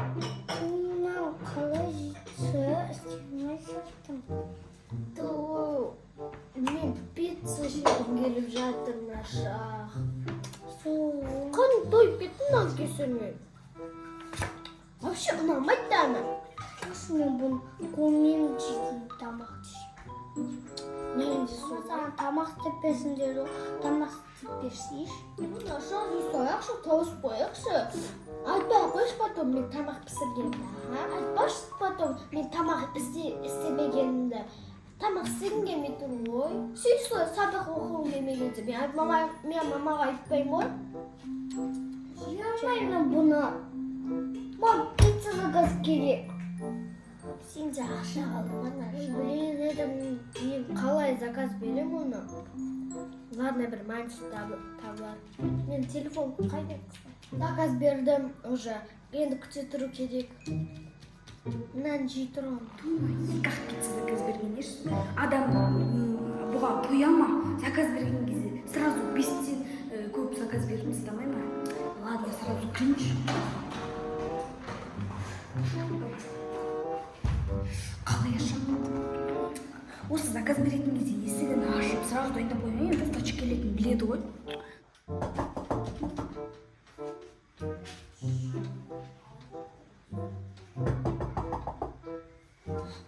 Мынау қалай жетті, істемей саттым. Ту, мен пицца жегім келіп жатыр, нашақ. Сол. Қарным тойып кетті мынаны кесірінен. Вообще ұнамайды дәмі. Сосын мен бұны қолмен жейтін тамақ жеймін. Мен де сол. Саған тамақ істеп берсін деді ғой. Тамақ істеп берсейші. Нашақ, жей салайықшы, тауысып қояйықшы. Айтпай ақ қойшы потом мен тамақ пісіргенімді. А? Айтпашы потом мен тамақ істемегенімді. Тамақ істегім келмей тұр ғой. Сөйтіп солай сабақ оқығым келмегенде мен мамаға айтпаймын ғой. Жей алмаймын мен бұны. Мам, пицца заказ керек. Сенде ақша қалды ма, Наша? Блин, это мен қалай заказ беремін оны? Ладно, бір мальчик табылар. Мен телефон қайда? Заказ бердім уже. Енді күте тұру керек. Мынаны жей тұрамын. Екі ақ пицца заказ берген еш адам бұған тоя ма? Заказ берген кезде сразу бестен көп заказ беріп тастамай ма? Ладно, сразу кірейінші. Қалай ашамын осы? Заказ беретін кезде есігін ашып, сразу дайындап қоймай, енді доставщик келетінін біледі ғой.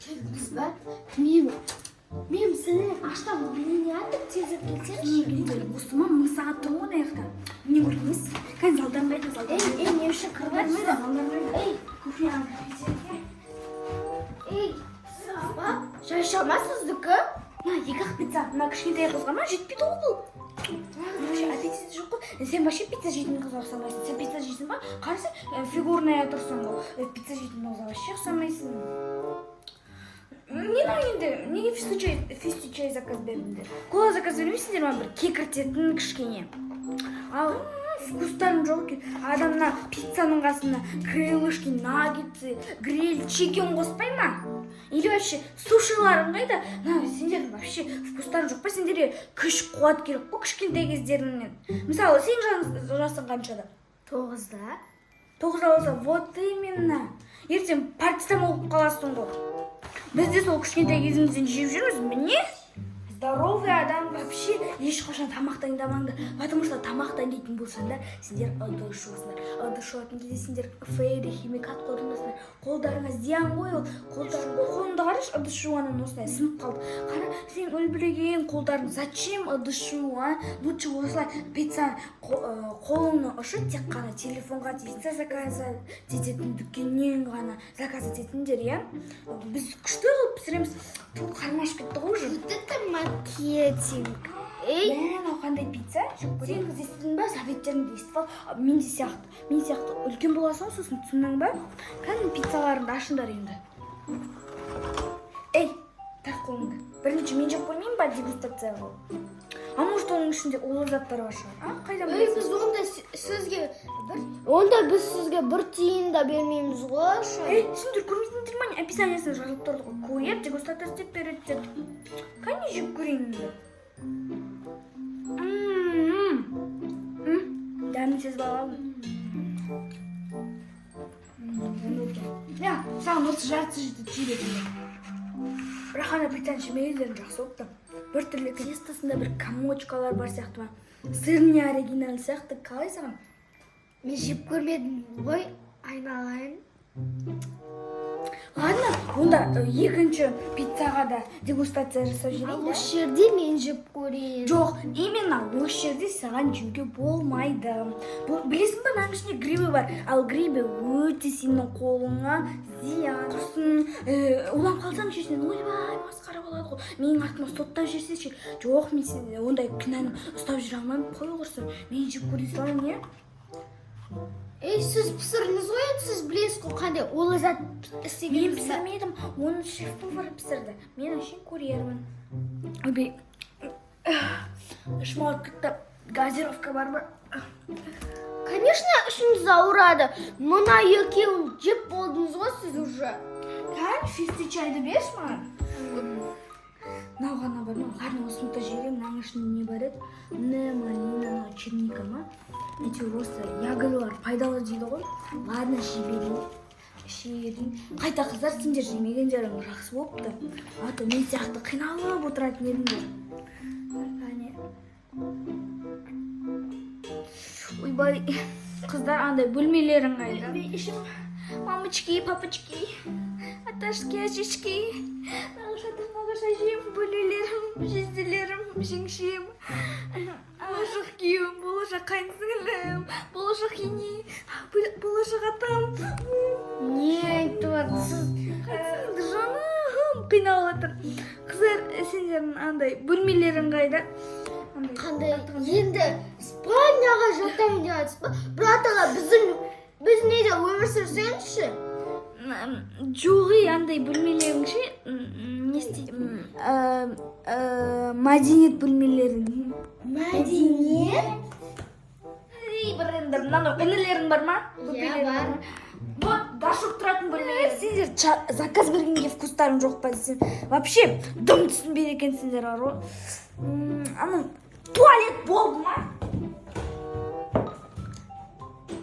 Келдіңіз ба? Мен сіңлім аштан өлейін жатыр, тезірек келсеңші. Осы ма? Мың сағат тұрмын ғой мына жақта. Не көрдіңіз? Кәне, залдан қайда, залдан? Ей, ей, не үшін кіріп жатсың? Залдан қайда? Ей, Кухняға. ей, ба? Шаша ма сіздікі? Мына екі ақ пицца мына кішкентай қызға ма, жетпейді ғой бұл. Мына қыз вообще аппетиті жоқ қой. Сен вообще пицца жейтін қызға ұқсамайсың. Сен пицца жейсің ба? Қарасай, фигурная тұрсың ғой. Пицца жейтін қызға вообще ұқсамайсың. Не мынау енді? Неге фисту чай заказ бердіңдер? Кола заказ бермейсіңдер ма, бір кекіртетін кішкене? Ал вкустарың жоқ екен. Адам мына пиццаның қасына крылышки, наггетсы, гриль чикен қоспай ма? Или вообще сушиларың қайда? Мына сендердің вообще вкустарың жоқ па? Сендерге күш қуат керек қой кішкентай кездеріңнен. Мысалы, сенің жасың қаншада? 9-да. 9-да болса, вот именно, ертең партизан болып қаласың ғой. Біз де сол кішкентай кезімізден жеп жүрміз. Міне, здоровый адам. Вообще ешқашан тамақ дайындамаңдар, потому что тамақ дайындайтын болсаңдар, сендер ыдыс жуасыңдар. Ыдыс жуатын кезде сендер фейри, химикат қолданасыңдар. Қолдарыңа зиян ғой ол. Қолдарың, қолыңды қарашы, ыдыс жуғаннан осылай сынып қалды. Қара, сен үлбіреген қолдарың. Зачем ыдыс жуу, а? Лучше осылай пицца қолыңның ұшы тек қана телефонға пицца заказ ететін дүкеннен ғана заказ ететіндер, иә. Біз күшті қылып пісіреміз. Ту, қарным ашып кетті ғой уже. Вот это маркетинг. Ей, Мә, мынау қандай пицца? Жеп көрейін. Сен, қыз, естідің ба? Советтеріңді естіп ал. Мен де сияқты, мен сияқты үлкен боласың ғой сосын, түсіндің ба? Кәдімгі пиццаларыңды ашыңдар енді. Ей, тарт қолыңды. Бірінші мен жеп көрмеймін ба, дегустация қылып? А может, оның ішінде улы заттар бар шығар, а? Қайдан ей, білесің? біз онда сізге бір онда біз сізге бір тиын да бермейміз ғой. Ей, сендер көрмейсіңдер ма? Описаниясында жазылып тұрды ғой, курьер дегустация істеп береді деп. Кәне, жеп көрейін енді. Дәмін сезіп аламын. Дәмді екен. Иә, саған осы жартысы жетеді, жей бер. Бірақ ана пиццаны жемегендерің жақсы болыпты. Біртүрлі екен. Тестосында бір комочкалар бар сияқты ма, сыр не оригинал сияқты. Қалай саған? Мен жеп көрмедім ғой, айналайын. Ладно, онда екінші пиццаға да дегустация жасап Ал жіберейін. осы жерде мен жеп көрейін. Жоқ, именно осы жерде саған жеуге болмайды. Бұл, білесің ба, мынаның ішінде грибы бар. Ал грибы өте сенің қолыңа зиян. Құрсын, уланып қалсаң шешесінен, ойбай, масқара болады ғой. Менің артыма соттап жіберсе ше. Жоқ, мен сені ондай кінәні ұстап жүре алмаймын. Қой құрсын. Мен жеп көре салайын, иә? Ей, сіз пісірдіңіз ғой енді, сіз білесіз ғой қандай улы зат Мен істегенімізді. пісірмедім, оны шеф повар пісірді. Мен әшейін курьермін. Ойбай, ішім ауырып кетті. Газировка бар ма? Конечно, ішіңіз ауырады. Мына екеуін жеп болдыңыз ғой сіз уже. Кәне, фисти чайды берші маған. Ладно, осыны да жіберемін. Мынаның ішінде не бар еді? Міне, малина, анау черника ма, әйтеуір осы ягодалар пайдалы дейді ғой. Ладно, жей берейін, іше берейін. Қайта, қыздар, сендер жемегендерің жақсы болыпты, а то мен сияқты қиналып отыратын едіңдер. Әне, ойбай, қыздар, андай бөлмелерің қайда? Ішім, мамочки, папочки, аташки, әжешки, нағашы атам, нағашы әжем, бөлелерім, жезделерім, жеңшем, болашақ күйеуім, болашақ қайын сіңілім, болашақ ене, болашақ атам. Не айтып жатсыз? Қайтсін, жаным қиналып жатыр. Қыздар, сендердің андай бөлмелерің қайда? Андай Қандай енді, спальняға жатайын деп жатсыз ба, брат? Аға, біздің, біз неде өмір сүрсеңізші? Жоқ, ей, андай бөлмелерің ше, не істейді, мәдениет бөлмелерің. Мәдениет? Ей, бір енді мынау інілерің бар ма? Иә, Көпелерің бар. ма? Вот дашок тұратын бөлмелер. Сендер заказ бергенге вкустарың жоқ па десем, вообще дым түсінбейді екенсіңдер бар ғой. Анау туалет болды ма?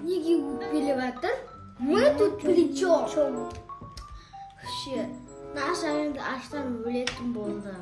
Неге өкпелеп жатыр? Мы тут при чем вообще? Наша енді аштан өлетін болды.